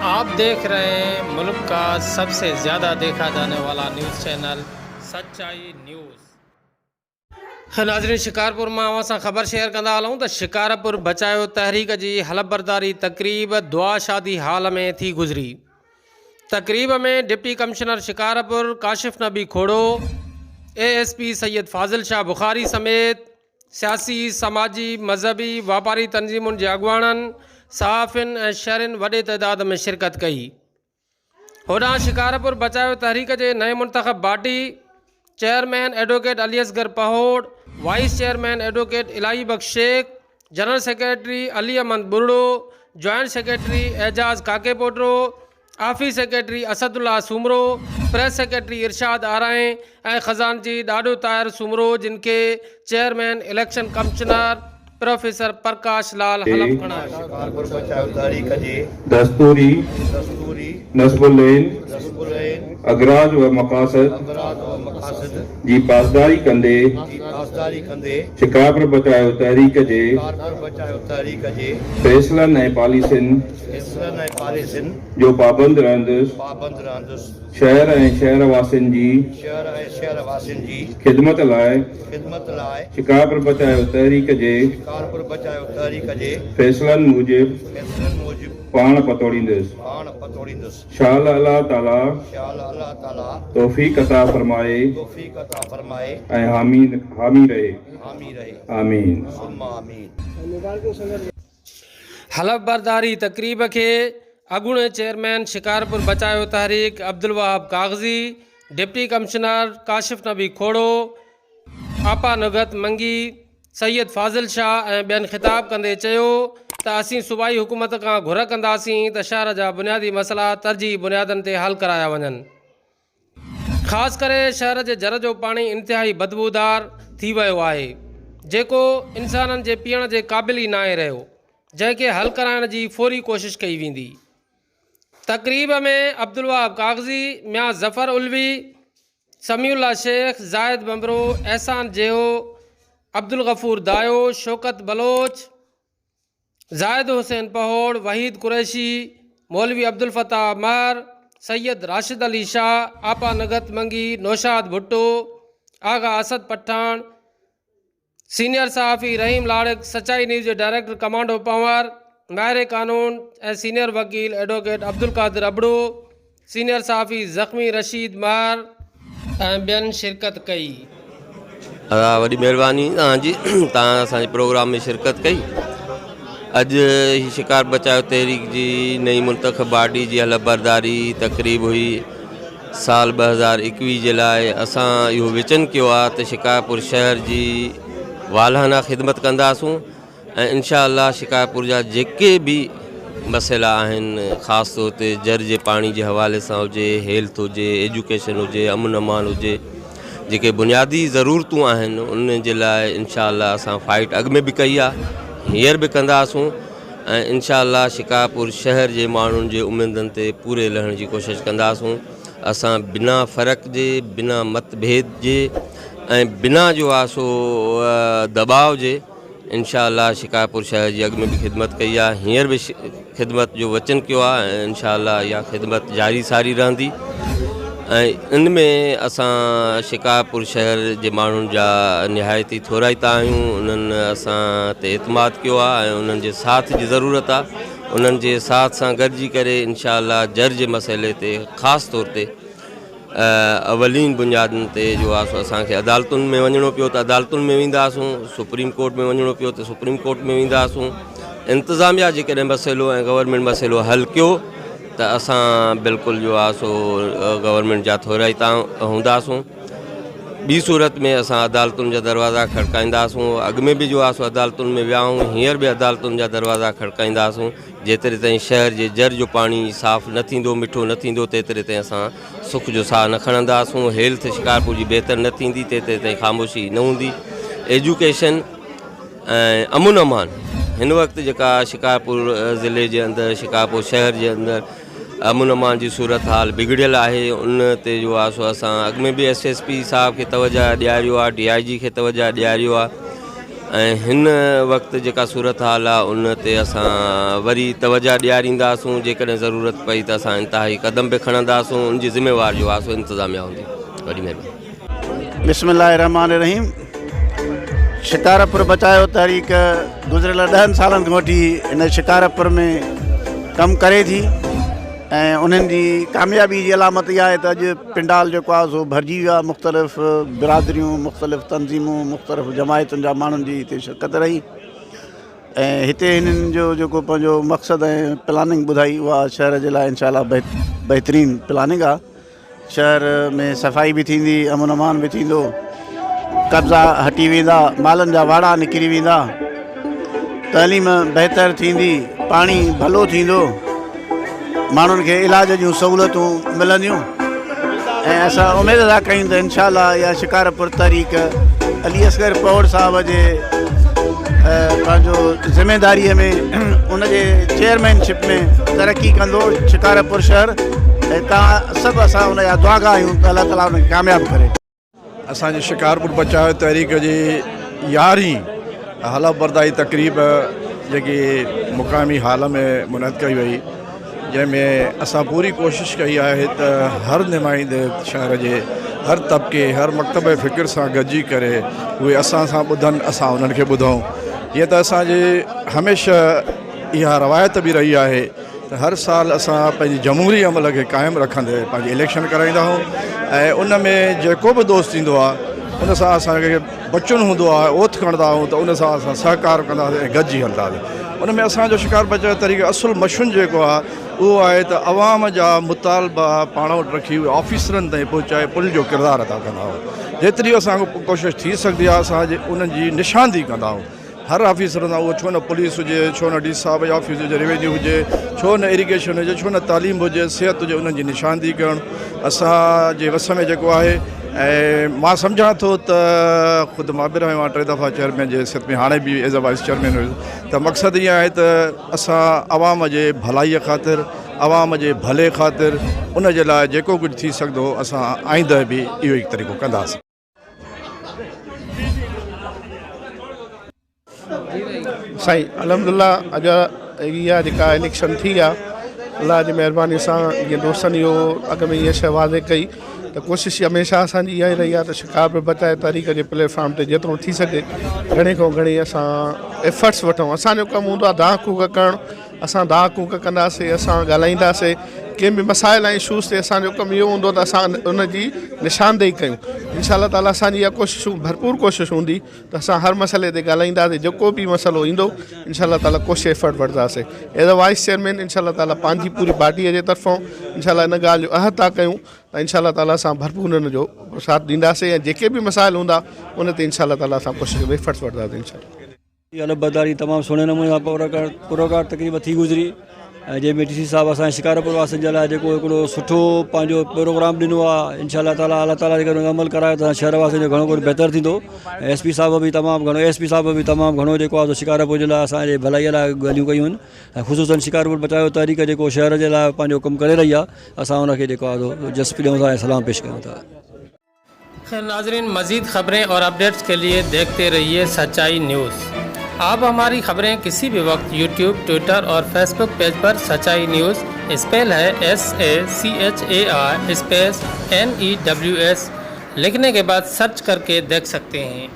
آپ ديک رهي هين ملڪ ڪا سب سي زياده ديکا جاني والا نيوز چينل سچائي نيوز. ناظرين شڪارپور مان اوهان سان خبر شيئر ڪندا هلون ته شڪارپور بچايو تحريڪ جي حلف برداري تقريب دعا شادي هال ۾ ٿي گذري تقريب ۾ deputy commissioner Shikarpur Kashif Nabi Khuhro A S P Syed Fazil Shah Bukhari سميت سياسي، سماجي، مذهبي، واپاري تنظيمن جي اڳواڻن، صحافين ۽ شهرين وڏي تعداد ۾ شرڪت ڪئي. هوڏانهن شڪارپور بچايو تحريڪ جي نئين منتخب body chairman advocate Ali Asghar Pahor, vice chairman advocate Elahi Bakhsh Shaikh, general secretary Ali Ahmed Buriro, joint secretary Ejaz Kakepoto, office secretary Asad Ullah Soomro, press secretary Irshad Arain ۽ خزانچي ڏاڏو طاهر سومرو جن کي chairman election commissioner professor Prakash Lal حلف کڻايو. شڪارپور بچايو تحريڪ جي. دستوري. دستوري. نصب العين. نصب العين. اغراض و مقاصد. اغراض و مقاصد. جي پاسداري ڪندي. جي پاسداري ڪندي. شڪارپور بچايو تحريڪ جي. شڪارپور بچايو تحريڪ جي. فيصلن ۽ پاليسين. فيصلن ۽ پاليسين. جو پابند رهندس. پابند رهندس. شهر ۽ شهر واسين جي. شهر ۽ شهر واسين جي. خدمت لاء. خدمت لاء. شڪارپور بچايو تحريڪ جي. شڪارپور بچايو تحريڪ جي. فيصلن موجب. فيصلن موجب. پاڻ پتوڙيندس. پاڻ پتوڙيندس. شال الله تعاليٰ. شال الله تعاليٰ. توفيق عطا فرمائي. توفيق عطا فرمائي. ۽ حامي حامي رهي. حامي رهي. آمين. ثم آمين. حلف برداري تقريب کي اڳوڻي چيئرمين شڪارپور بچايو تحريڪ عبدالوهاب ڪاغذي، ڊپٽي ڪمشنر ڪاشف نبي کوڙو، آپا نگهت منگي، سيد فاضل شاهه ۽ ٻين خطاب ڪندي چيو ته اسين صوبائي حڪومت کان گهر ڪنداسين ته شهر جا بنيادي مسئلا ترجيحي بنيادن تي حل ڪرايا وڃن. خاص ڪري شهر جي جر جو پاڻي انتهائي بدبودار ٿي ويو آهي جيڪو انسانن جي پيئڻ جي قابل ئي ناهي رهيو جنهن کي حل ڪرائڻ جي فوري ڪوشش ڪئي ويندي. تقريب ۾ عبدالوهاب ڪاغذي، ميان ظفر علوي، سميع الله شيخ، زاهد ڀنڀرو، احسان جيهو، عبدالغفور دايو، شوڪت بلوچ، زاهد حسين پهوڙ، وحيد قريشي، مولوي عبدالفتاح مهر، سيد راشد علي شاهه، آپا نگهت منگي، نوشاد ڀٽو، آغا اسد پٺاڻ، سينيئر صحافي رحيم لاڙڪ، سچائي نيوز جي ڊائريڪٽر ڪمانڊو پنهور، ماهر قانون ۽ سينيئر وڪيل ايڊووڪيٽ عبدالقادر ابڙو، سينيئر صحافي زخمي رشيد مهر ۽ ٻين شرڪت ڪئي. ادا وڏي مهرباني توهان جي توهان اسان جي پروگرام ۾ شرڪت ڪئي اڄ هي شڪار بچايو تحريڪ جي نئين منتخب باڊي جي حلف برداري تقريب هئي سال 2021 جي لاء اسان اهو وچن ڪيو آهي ته شڪارپور شهر جي والهانه خدمت ڪنداسون ۽ انشاء الله شڪارپور جا جيڪي به مسئلا آهن خاص طور تي جر جي پاڻي جي حوالي سان هجي هيلٿ هجي ايجوڪيشن هجي امن امان هجي جيڪي بنيادي ضرورتون آهن ان جي لاء انشاء الله اسان فائٽ اڳ ۾ به ڪئي آهي هينئر به ڪنداسون ۽ انشاء الله شڪارپور شهر جي ماڻهن جي اميدن تي پوري لهڻ جي ڪوشش ڪنداسون اسان بنا فرق جي بنا مت ڀيد جي ۽ بنا جو آ سو دٻاء جي انشاء الله شڪارپور شهر جي اڳ ۾ به خدمت ڪئي آهي هينئر به خدمت جو وچن ڪيو آهي ۽ انشاء الله اها خدمت جاري ساري رهندي ۽ ان ۾ اسان شڪارپور شهر جي ماڻهن جا نهايت ئي ٿورائتا آهيون انهن اسان تي اعتماد ڪيو آهي ۽ انهن جي ساٿ جي ضرورت آهي انهن جي ساٿ سان گڏجي ڪري انشاء الله جر جي مسئلي تي خاص طور تي اولين بنيادن تي جو آهي سو اسان کي عدالتن ۾ وڃڻو پيو ته عدالتن ۾ وينداسون سپريم ڪورٽ ۾ وڃڻو پيو ته سپريم ڪورٽ ۾ وينداسون انتظاميا جيڪڏهن مسئلو ۽ گورنمينٽ مسئلو حل ڪيو ته اسان بلڪل جو آهي سو گورنمينٽ جا ٿورائتا هونداسون ٻي صورت ۾ اسان عدالتن جا دروازا کڙڪائينداسون اڳ ۾ به جو آهي سو عدالتن ۾ ويا آهيون هينئر به عدالتن جا دروازا کڙڪائينداسون جيتري تائين شهر جي جر جو پاڻي صاف نه ٿيندو، مٺو نه ٿيندو، تيتري تائين اسان سک جو ساهه نه کڻنداسون. هيلٿ شڪارپور جي بهتر نه ٿيندي، تيتري تائين خاموشي نه هوندي. ايجوڪيشن ۽ امن امان هن وقت جيڪا شڪارپور ضلعي جي اندر شڪارپور شهر جي اندر امن امان جي صورتحال بگڙيل آهي ان تي جو آهي سو اسان اڳ ۾ به ايس ايس پي صاحب کي توجه ڏياريو آهي ڊي I جي کي توجه ڏياريو آهي. ۽ هن وقت جيڪا صورتحال آهي ان تي اسان وري توجه ڏيارينداسون جيڪڏهن ضرورت پئي ته اسان انتهائي قدم به کڻنداسون ان جي ذميوار جو آهي سو انتظاميا هوندي وڏي مهرباني. بسم الله الرحمٰن الرحيم شڪارپور بچايو تحريڪ گذريل ڏهن سالن کان وٺي هن شڪارپور ۾ ڪم ڪري ٿي ۽ انهن جي ڪاميابي جي علامت اها آهي ته اڄ پنڊال جيڪو آهي سو ڀرجي ويو آهي مختلف برادريون مختلف تنظيمون مختلف جماعتن جا ماڻهن جي هتي شرڪت رهي ۽ هتي هنن جو جيڪو پنهنجو مقصد ۽ پلاننگ ٻڌائي اها شهر جي لاء انشاء الله بهترين پلاننگ آهي شهر ۾ صفائي به ٿيندي امن امان به ٿيندو قبضا هٽي ويندا مالن جا واڙا نڪري ويندا تعليم بهتر ٿيندي پاڻي ڀلو ٿيندو ماڻهن کي علاج جون سهولتون ملنديون ۽ اسان اميد ٿا ڪيون ته انشاء الله اها شڪارپور تحريڪ علي اصغر پوڙ صاحب جي پنهنجو ذميداري ۾ ان جي چيئرمين شپ ۾ ترقي ڪندو شڪارپور شهر ۽ تان سڀ اسان ان جا دعاگا آهيون ته الله تعالي ان کي ڪامياب ڪري. اسان جي شڪارپور بچاء تحريڪ جي يارهين حلف برداري تقريب جيڪي مقامي هال ۾ منعقد ڪئي وئي جنهن ۾ اسان پوري ڪوشش ڪئي آهي ته هر نمائندي شهر جي هر طبقي هر مڪتب فڪر سان گڏجي ڪري اهي اسان سان ٻڌن اسان انهن کي ٻڌون جيئن ته اسان جي هميشه اها روايت به رهي آهي ته هر سال اسان پنهنجي جمهوري عمل کي قائم رکندي پنهنجي اليڪشن ڪرائيندا آهيون ۽ ان ۾ جيڪو به دوست ايندو آهي ان سان اسانکي بچڻ هوندو آهي اوٿ کڻندا آهيون ته ان سان اسان سهڪار ڪنداسين ۽ گڏجي هلنداسين ان ۾ اسانجو شڪار بچاء طريقو اصل مشن جيڪو آهي اهو آهي ته عوام جا مطالبا پاڻ وٽ رکي اهي آفيسرن تائين پهچائي پل جو ڪردار ادا ڪندا آهيون جيتري اسان کان ڪوشش ٿي سگهندي آهي اسان انهن جي نشاندهي ڪندا آهيون هر آفيسر سان اهو ڇو نه پوليس هجي ڇو نه ڊي صاحب جي آفيس هجي روينيو هجي ڇو نه اريگيشن هجي ڇو نه تعليم هجي صحت هجي انهن جي نشاندهي ڪرڻ اسان جي وس ۾ جيڪو آهي ۽ مان سمجهان ٿو ته خود مان به رهيو آهيان ٽي دفعا چيئرمين جي حيثيت ۾ هاڻي به ايز اي وائيس چيئرمين هيس ته مقصد اها آهي ته اسان عوام جي ڀلائي خاطر عوام جي ڀلي خاطر ان جي لاء جيڪو ڪجهه ٿي سگهندو اسان آئنده به اهو ئي طريقو ڪنداسين. سائين الحمدلله اڄ اها جيڪا اليڪشن ٿي آ الله جي مهرباني سان جيئن دوستن اهو اڳ ۾ اها شيء واضح ڪئي ته ڪوشش هميشه اسان جي اها ئي رهي آ ته شڪارپور بچائي تحريڪ جي پليٽ فارم تي جيترو ٿي سگهي گهڻي کان گهڻي اسان ايفرٽس وٺون اسان جو ڪم هوندو آ دانهن ڪوڪ ڪرڻ اسان دانهن ڪوڪ ڪنداسين، اسان ڳالهائينداسين، ڪنهن به مسائل ۽ اشوز تي اسان جو ڪم اهو هوندو ته اسان ان جي نشاندهي ڪيون انشاء الله تعالي اسان جي اها ڪوشش ڀرپور ڪوشش هوندي ته اسان هر مسئلي تي ڳالهائينداسين جيڪو به مسئلو ايندو انشاء الله تعالي ڪوشش ايفرٽ وٺنداسين ايز ا وائيس چيئرمين انشاء الله تعالي پنهنجي پوري پارٽي جي طرفان انشاء الله ان ڳالهه جو عهد ٿا ڪيون ته انشاء الله تعالي اسان ڀرپور ان جو ساٿ ڏينداسين ۽ جيڪي به مسائل هوندا ان تي انشاء الله تعالي اسان ڪوشش ايفرٽس وٺنداسين انشاء الله. هي حلف برداري تمام سهڻي نموني سان پروقار تقريب ٿي گذري ۽ جنهن ۾ ڊي سي صاحب اسان شڪارپور واسين جي لاء جيڪو هڪڙو سٺو پنهنجو پروگرام ڏنو آهي انشاء الله تعالي الله تعالي جيڪڏهن ان عمل ڪرايو ته شهر واسين جو گهڻو ڪجهه بهتر ٿيندو ۽ ايس پي صاحب به تمام گهڻو ايس پي صاحب به تمام گهڻو جيڪو آهي سو شڪارپور جي لاء اسان جي ڀلائي لاء ڳالهيون ڪيون آهن ۽ خصوصن شڪارپور بچايو تحريڪ جيڪو شهر جي لاء پنهنجو ڪم ڪري رهي آهي اسان ان کي جيڪو آهي سو جس به ڏيون ٿا ۽ سلام پيش ڪيون ٿا. खैर नाजरीन मज़ीद ख़बरें और अपडेट्स के लिए देखते रहिए सच्चाई न्यूज़ आप हमारी खबरें किसी भी वक्त यूट्यूब ट्विटर और फेसबुक पेज पर सच्चाई न्यूज़ स्पेल है S A C H A R space N E W S लिखने के बाद सर्च करके देख सकते हैं।